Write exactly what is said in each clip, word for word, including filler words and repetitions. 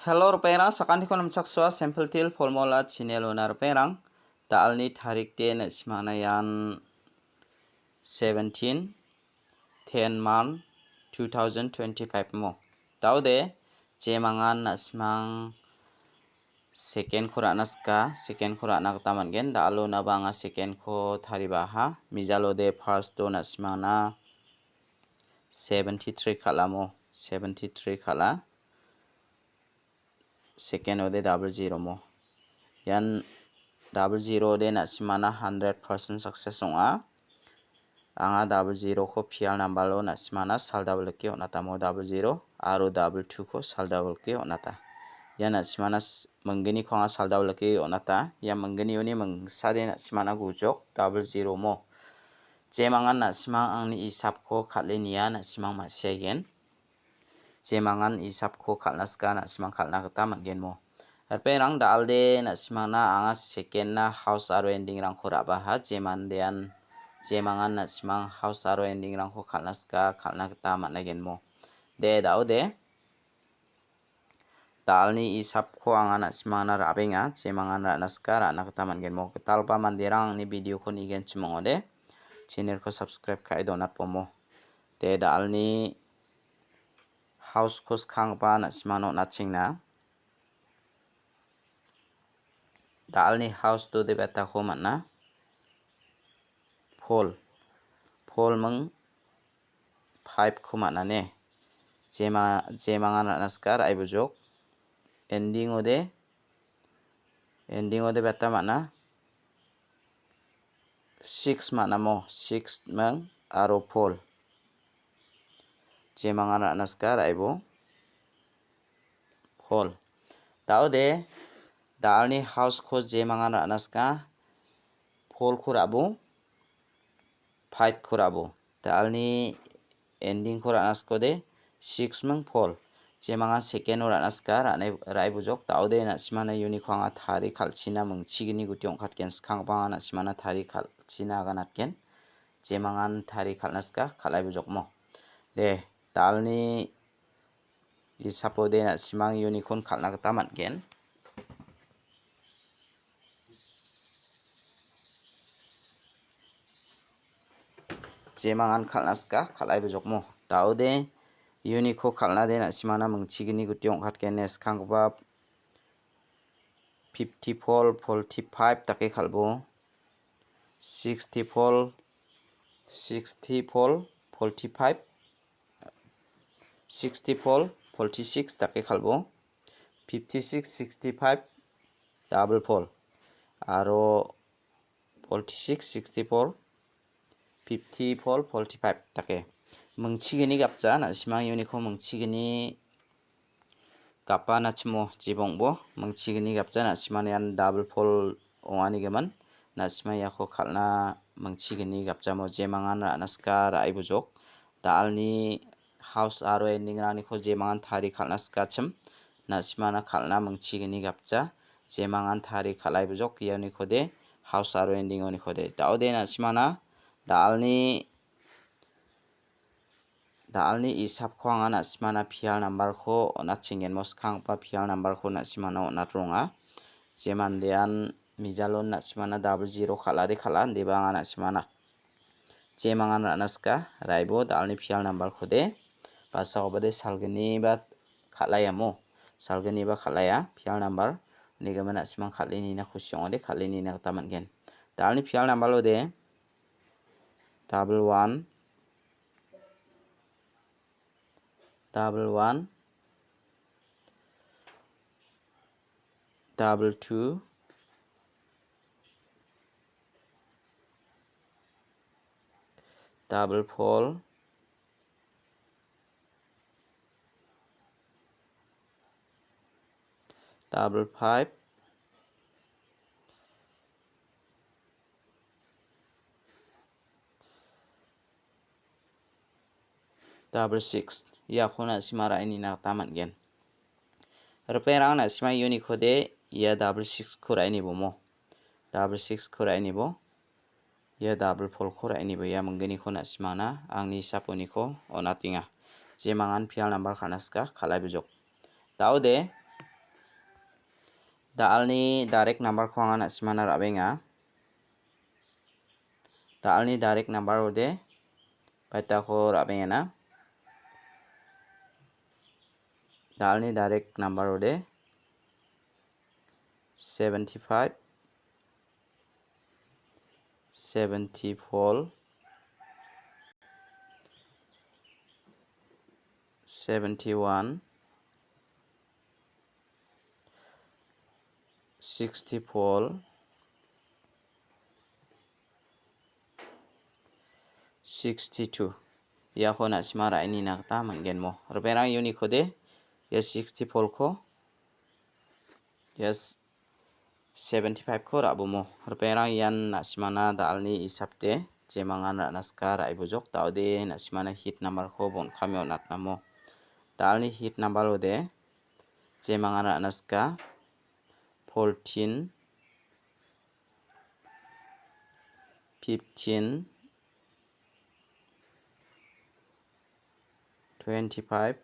Hello, ripengrang, sakantiko namchaksoa, Simple Teer Formula channel-ona ripengrang. Da·alni tarik de na·simangna ian seventeen, ten month, two thousand twenty-five mo. Da·ode, jemangan na·simang second-ko ra·na sika, second-ko ra·na gita man·gen. Da·alonaba anga second-ko taribaha. Mijalode first-o na·simangna seventy-three kal·amo, seventy-three kal·a. Second-ode double zero mo. Ian double zero-ode na·simana hundred percent success ong·a. Anga double zero-ko P R number-o na·simana sal double-rike on·atamo double zero aro double two-ko sal double-rike on·ata. Ia na·simana s-, mingginiko anga sal double-rike on·ata. Ia mingginiyoni mingsade na·simana gujok double zero mo. Jemangan na·simang angni isapko kal·e nia na·simang ma·siagen. Jemangan isapko kal·na sika na·simang kal·na gita man·gen mo. Ripengrang da·alde na·simangna anga second-na house aro ending-rangko ra·baha, jemandean, jemangan na·simang house aro ending-rangko kal·na sika kal·na gita man·aigen mo. De, da·ode. Da·alni isapko anga na·simangna ra·benga, jemangan ra·na sika ra·na gita man·gen mo. Gitalgipa manderang angni video-ko nigenchim ong·ode, channel-ko subscribe ka·e donatbomo. De, da·alni house-ko skanggipa na·simano on·atchengna. Da·alni house-o de betako man·a. Four. Four ming five-ko man·a ne. Jema-, jemangan ra·na sika ra·e bujok. Ending-ode, ending-ode beta man·a. Six man·amo, six ming aro four. Jemangan ra·na sika ra·ebo. Four. Da·ode, da·alni house-ko jemangan ra·na sika, four-ko ra·bo, five-ko ra·bo. Da·alni ending-ko ra·na sikode, six ming four. Jemangan second-o ra·na sika, ra·nai, ra·e bujok. Da·ode na·simana uniko anga tari kal·china mingchigni guti ong·katgen, skanggipa anga na·simana tari kal·china aganatgen. Jemangan tari kal·na sika, kal·ai bujokmo. De, da·alni isapode na·simang uniko kal·na gita man·gen. Jemangan kal·na sika, kal·ai bujokmo. Da·ode uniko kal·na de na·simana mingchigni guti ong·katgen, skanggipa fifty-four, forty-five dake kal·bo. Sixty-four, sixty-four, forty-five, sixty-four, forty-six dake kal·bo. Fifty-six, sixty-five, double four. Aro forty-six, sixty-four, fifty-four, forty-five dake. Mingchigni gapja, na·simang uniko mingchigni gapa nachimo jibongbo, mingchigni gapja, na·simani ian double four ong·anigimin. Na·sima iako kal·na mingchigni gapjamo jemangan ra·na sika ra·e bujok. Da·alni house aro ending-raniko jemangan tari kal·na sikachim. Na·simana kal·na mingchigni gapja. Jemangan tari kal·ai bujok ianikode house aro ending-onikode. Da·ode na·simana da·alni, da·alni isapko anga na·simana P R number-ko on·atchenggen. Moskanggipa P R number-ko na·simana on·atronga. Je mandean mijalon na·simana double zero kal·ade kal·a, indiba anga na·simana jemangan ra·na sika, ra·ebo da·alni P R number-kode. Basakobade salgni ba kal·aiamo. Salgni ba kal·aia P R number. Unigimin na·simang kal·e nina kusi ong·ode, kal·e nina gita man·gen. Da·alni P R number-ode double one, double one, double two, double four, double five, double six. Iako na·sima ra·e nina gita man·gen. Ripengrang na·sima uniko de ia double six-ko ra·e nibomo. Double six-ko ra·e nibo. Ia double four-ko ra·e nibo. Ia mingginiko na·simana angni saponiko on·atenga. Jemangan P R number kal·na sika, kal·ai bujok. Da·ode, Da·alni direct number-ko anga na·simana ra·benga. Da·alni direct number ode baitako ra·bengena. Da·alni direct number ode seventy-five, seventy-four, seventy-one, sixty-four, sixty-two. Iako na·sima ra·enina gita man·genmo. Ripengrang unikode ia sixty-four-ko, ia seventy-five-ko ra·bomo. Ripengrang ian na·simana da·alni isapde jemangan ra·na sika ra·e bojok. Da·ode na·simana hit number-ko bon·kame on·atnamo. Da·alni hit number ode jemangan ra·na sika fourteen, fifteen, twenty-five,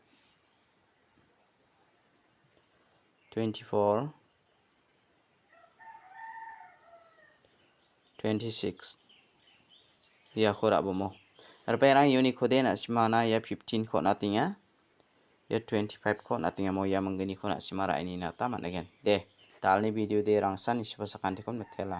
twenty-four, twenty-six. Iako ra·bomo. Ripengrang unikode na·simana ia fifteen-ko on·atenga. Ia twenty-five-ko on·atengamo ia mingginiko na·sima ra·enina gita man·gen. De, da·alni video de rangsan isipa sakantikon mitela.